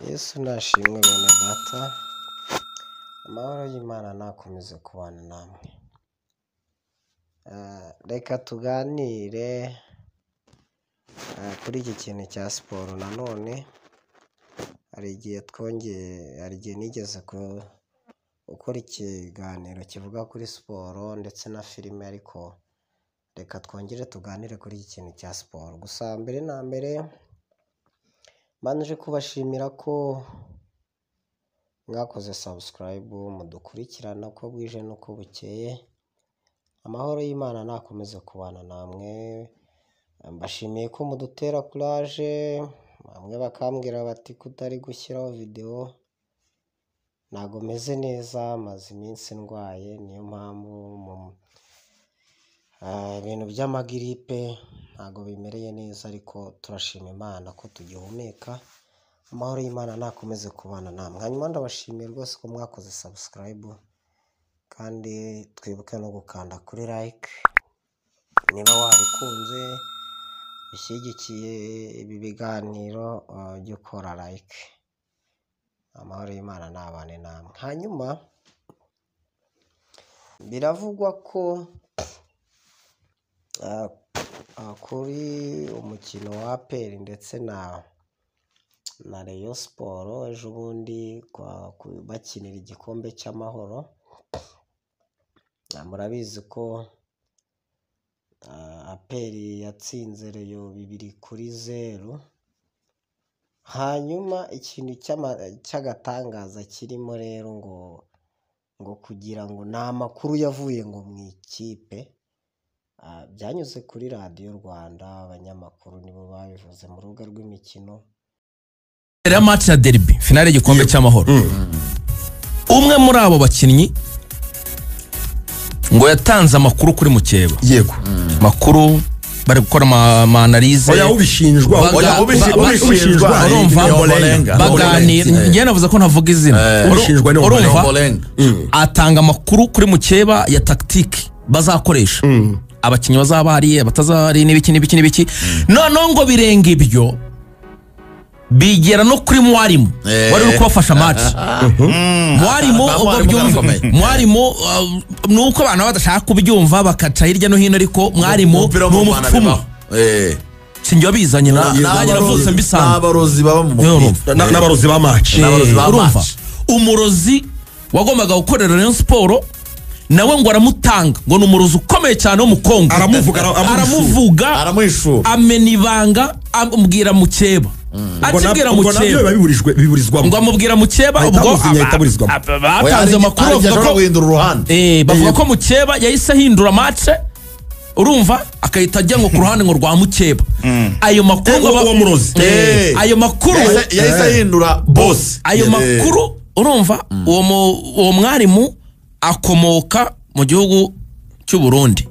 Yesu nashimwe bene data, amahoro y'Imana nakomeze kubana namwe. Reka tuganire kuri iki kintu cya siporo nanone. Hari igihe twongeye, hari igihe nigeze gukora ikiganiro kivuga kuri siporo ndetse na filime, ariko reka twongere tuganire kuri iki kintu cya siporo. Gusa mbere na mbere mbanje kubashimira ko mwakoze subscribe, mudukurikirana uko bwije n'uko bukeye. Amahoro y'Imana nakomeze kubana namwe. Mbashimiye ko mudutera courage, bamwe bakambwira bati kutari gushyiraho video, ntago meze neza, maze iminsi ndwaye, niyo mpamvu ibintu by'amagiripe ntago bimereye neza, ariko turashima Imana ko tugihumeka. Amahoro y'Imana nakomeze kubana namwe. Hanyuma ndabashimiye rwose ko mwakoze subscribe, kandi twibuke no gukanda kuri like niba wabikunze, ushyigikiye ibi biganiro, jya ukora like. Amahoro y'Imana nabane namwe. Hanyuma biravugwa ko kuri umukino wa APR ndetse na Rayon Sport ejo bundi bakinira igikombe cy'amahoro, murabizi ko APR yatsinze Rayon 2-0. Hanyuma ikintu cy'agatangaza kirimo rero ngo kugira ngo ni amakuru yavuye ngo mu ikipe, byanyuze kuri Radiyo Rwanda, abanyamakuru nibo babivuze mu rubuga rw'imikino. Mbere ya match ya derby finale y'igikombe cy'amahoro, umwe muri abo bakinnyi ngo yatanze amakuru kuri mukeba. Yego. Makuru bari gukora ama analyse. Oya, ubishinjwa. Oya, ubishinjwa. Urumva? Ombolenga. Baganira, njye navuze ko ntavuga izina. Ubishinjwa ni Urumva? Ombolenga. Atanga amakuru kuri mukeba ya tactique bazakoresha, abakinnyi bazaba bahari, abatazaba bahari, n'ibiki n'ibiki n'ibiki. Noneho ngo birenga ibyo bigera no kuri mwarimu wari uri kubafasha match. Mwarimu Ba ubwo mwarimu byumva barakomeye. Mwarimu, ni uko abantu baba badashaka kubyumva bakaca hirya no hino, ariko mwarimu Umupira wo ni mu Rwanda umupfumu. bibaho. Sinjye wabizanye, nanjye navutse mbisanga. N'abarozi baba mu Urumva? mupira. N'abarozi ba match. N'abarozi ba Urumva? match. Umurozi wagombaga gukorera Rayon Sport nawe ngo aramutanga, ngo ni umurozi ukomeye cyane wo mu Kongo. Aramuvuga, Aramuvuga, Aramuhishura. amena ibanga, amubwira mukeba, akibwira Ubwo nabyo mukeba biba biburijwe, biburizwamo. ngo amubwira mukeba. Ahita Ubwo amuzinya, ahita aburizwamo. batanze amakuru Hari igihe bavuga ashobora ko guhindura uruhande. Bavuga ko mukeba yahise ahindura match, urumva, akahita ajya ngo ku ruhande ngo rwa mukeba. Ayo makuru ngo Uwo murozi. Ayo makuru Yahise ahindura boss. Ayo makuru, urumva, uwo mwarimu akomoka mu gihugu cy'u Burundi.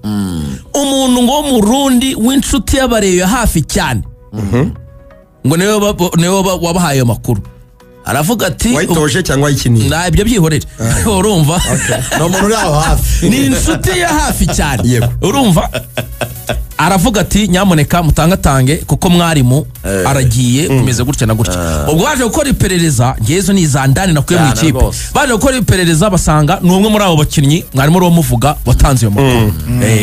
Umuntu ngo wo mu Burundi w'inshuti y'abareyo hafi cyane ngo niwe wabahaye ayo makuru, aravuga ati Wayitoje cyangwa wayikiniye? Na ibyo byihorere, urumva. Ni umuntu uri aho hafi. Ni inshuti ya hafi cyane. Urumva, aravuga ati nyamuneka mutangatange kuko mwarimu aragiye, kumeze gutya na gutya. Ubwo baje gukora iperereza, ngezo ni za ndani nakuye mu Cyane ikipe. rwose. Baje gukora iperereza basanga ni umwe muri abo bakinnyi mwarimu uriwo muvuga watanze ayo makuru.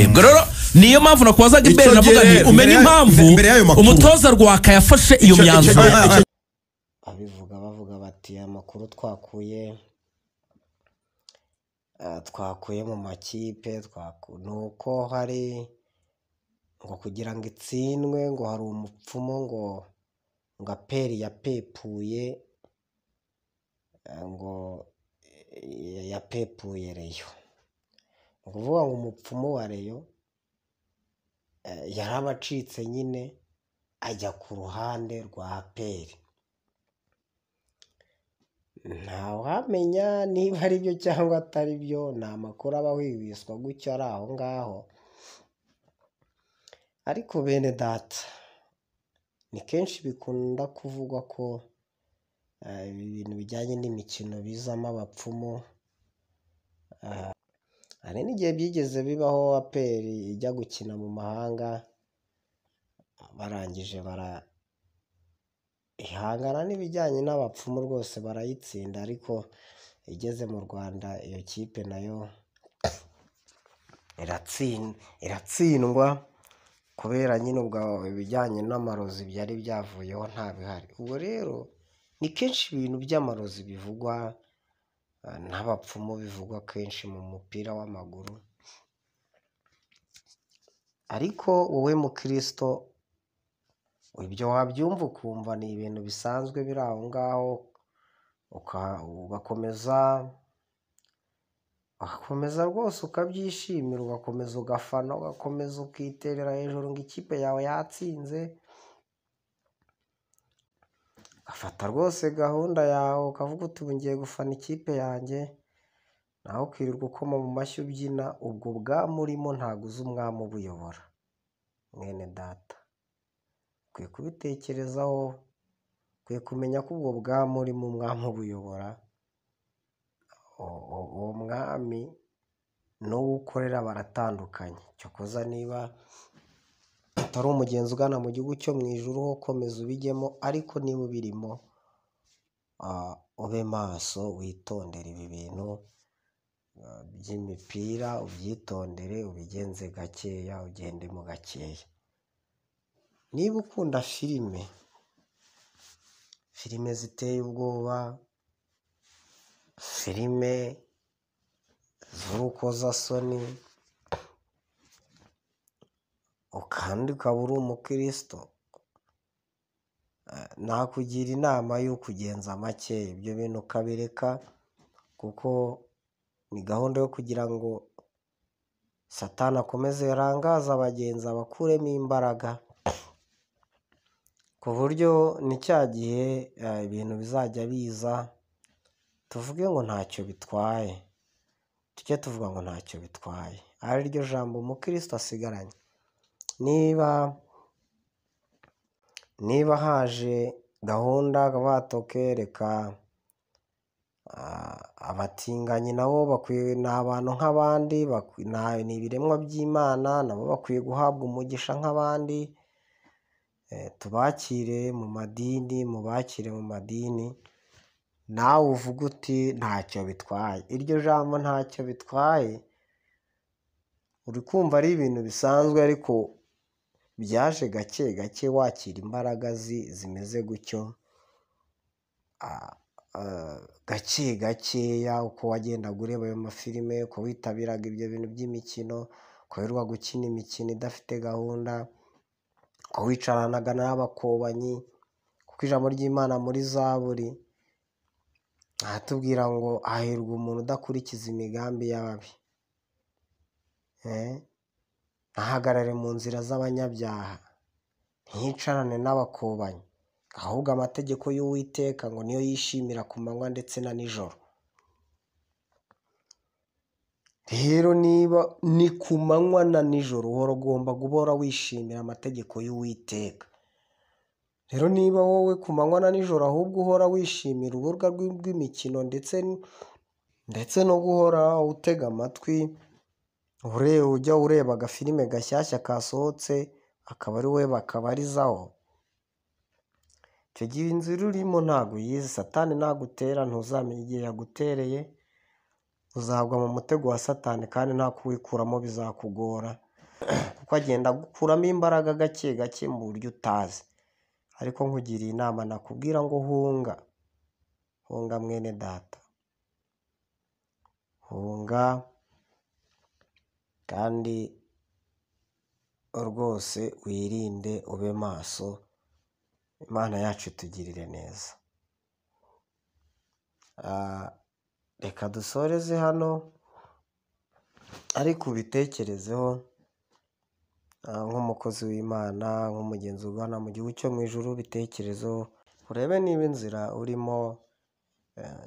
Ubwo rero niyo mpamvu nakubazaga imbere, Icyo navuga gihe nti rero, umenye impamvu mbere y'ayo makuru. umutoza Rwaka yafashe iyo myanzuro. Babivuga bavuga bati amakuru twakuye mu makipe ni uko hari ngo kugira ngo itsindwe ngo hari umupfumu ngo APR yapepuye, ngo yapepuye Rayon. Ni ukuvuga ngo umupfumu wa Rayon yarabacitse nyine, ajya ku ruhande rwa APR. Ntawamenya niba ari byo cyangwa atari byo, ni amakuru aba ahwihwiswa gutyo ari aho ngaho. Ariko bene data, ni kenshi bikunda kuvugwa ko ibi bintu bijyanye n'imikino bizamo abapfumu. Hari n'igihe byigeze bibaho APR ijya gukina mu mahanga, barangije Ihangana n'ibijyanye n'abapfumu rwose barayitsinda, ariko igeze mu Rwanda iyo kipe nayo iratsindwa kubera nyine ubwo ibijyanye n'amarozi byari byavuyeho nta bihari. Ubwo rero ni kenshi ibintu by'amarozi bivugwa n'abapfumu, bivugwa kenshi mu mupira w'amaguru, ariko wowe mukristo ibyo wabyumva ukumva ni ibintu bisanzwe biri aho ngaho, ugakomeza rwose ukabyishimira, ugakomeza ugafana, ugakomeza ukiterera hejuru ngo ikipe yawe yatsinze, ugafata rwose gahunda yawe ukavuga uti ubu ngiye gufana ikipe yanjye, nawe ukirirwa ukoma mu mashyi ubyina. Ubwo bwami urimo ntabwo uzi umwami ubuyobora. Mwene data, ukwiye kubitekerezaho, ukwiye kumenya ko ubwo bwami urimo umwami ubuyobora, uwo mwami n'uwo ukorera baratandukanye. Cyokoza niba utari umugenzi ugana mu gihugu cyo mu ijuru ho komeza ubijyemo, ariko niba ubirimo ube maso, witondere ibi bintu by'imipira, ubyitondere, ubigenze gakeya, ugendemo gakeya. Niba ukunda filime, filime ziteye ubwoba, filime z'urukozasoni, kandi ukaba uri umukristo, nakugira inama yo kugenza make, ibyo bintu ukabireka, kuko ni gahunda yo kugira ngo Satani akomeze arangaze abagenzi, abakuremo imbaraga, ku buryo ni cya gihe ibintu bizajya biza tuvuge ngo ntacyo bitwaye, tujye tuvuga ngo ntacyo bitwaye, ari ryo jambo umukristo asigaranye. Niba haje gahunda batoke reka abatinganyi nabo bakwiye, ni abantu nk'abandi, ni ibiremwa by'Imana, nabo bakwiye guhabwa umugisha nk'abandi, tubakire mu madini, mubakire mu madini, nawe uvuga uti ntacyo bitwaye. Iryo jambo ntacyo bitwaye uri kumva ari ibintu bisanzwe, ariko byaje gake gake wakira imbaraga zimeze gutyo, gake gakeya, uko wagendaga ureba ayo mafilime, uko witabiraga ibyo bintu by'imikino, uko wirirwaga ukina imikino idafite gahunda, uko wicaranaga n'abakobanyi, kuko ijambo ry'Imana muri Zaburi aratubwira ngo hahirwa umuntu udakurikiza imigambi y'ababi, ntahagarare mu nzira z'abanyabyaha, ntiyicarane n'abakobanyi, ahubwo amategeko y'Uwiteka ngo niyo yishimira ku manywa ndetse na nijoro. Rero niba ni ku manywa na nijoro, uhora ugomba guhora wishimira amategeko y'Uwiteka. Rero niba wowe ku manywa na nijoro ahubwo uhora wishimira urubuga rw'imikino ndetse no guhora utega amatwi, ujya ureba agafilime gashyashya kasohotse akaba ari we bakabarizaho, icyo gihe inzira urimo ntabwo uyizi. Satani nagutera ntuzamenya igihe yagutereye, uzagwa mu mutego wa Satani kandi nta kuwikuramo bizakugora, kuko agenda agukuramo imbaraga gake gake mu buryo utazi. Ariko nkugiriye inama, nakubwira ngo hunga, hunga mwene data, hunga, kandi rwose wirinde, ube maso, Imana yacu itugirire neza. Reka dusoreze hano, ariko ubitekerezeho nk'umukozi w'Imana, nk'umugenzi ugana mu gihugu cyo mu ijuru, ubitekerezeho, urebe niba inzira urimo,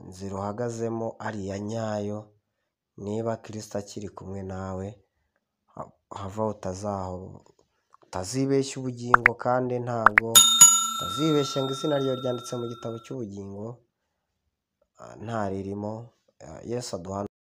inzira uhagazemo ari iya nyayo, niba Kristo akiri kumwe nawe, hava utazibeshya ubugingo, kandi ntabwo utazibeshya ngo izina ryawe ryanditse mu gitabo cy'ubugingo ntaririmo. Yesu aduhane.